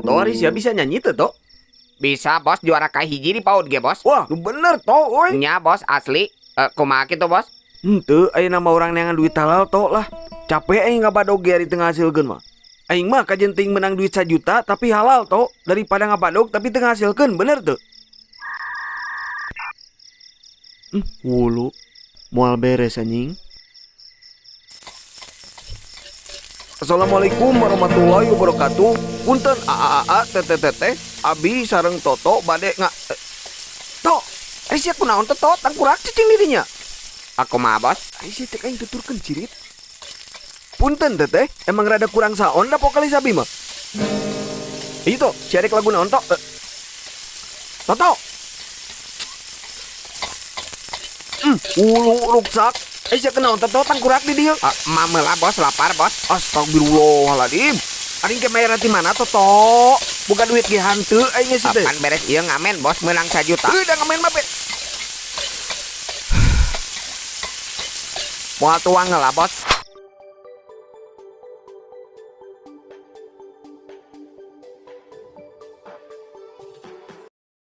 To ari sia bisa nyanyi teu, To? Bisa, Bos, juara kahiji di PAUD ge, Bos. Wah, nu bener, To, euy. Nya, Bos, asli. Kumaha kitu, Bos? Henteu, ayeuna mah urang neangan duit halal, To, lah. Capek aing ngabadog ge ari teu ngahasilkeun mah. Aing mah kajen teuing menang duit sajuta tapi halal, To, daripada ngabadog tapi teu ngahasilkeun, bener teu? Wulu. Moal beres anjing. Assalamualaikum warahmatullahi wabarakatuh. Punten AAA TTTT Abi sareng Toto bade nga To, ari sia kunaon teh, To, tangkurak cicing di dinya. Kumaha, Bos? Ari sia teh aing tuturkeun cirit. Punten Teteh, emang rada kurang saon da vokalis abi mah. Ieu, To, sia rek lagu naon, To? Toto. Ulu ruksak. Sia kunaon teh, To, tangkurak di dieu? Mameula, Bos, lapar, Bos. Astagfirullahaladzim. Aing ke mayar ti mana, Toto? Buka duit ge hanteu aing geus teh. Pan beres ieu ngamen, Bos, meunang sajuta. Udah ngamen mah bet. Moal tuang heula, Bos.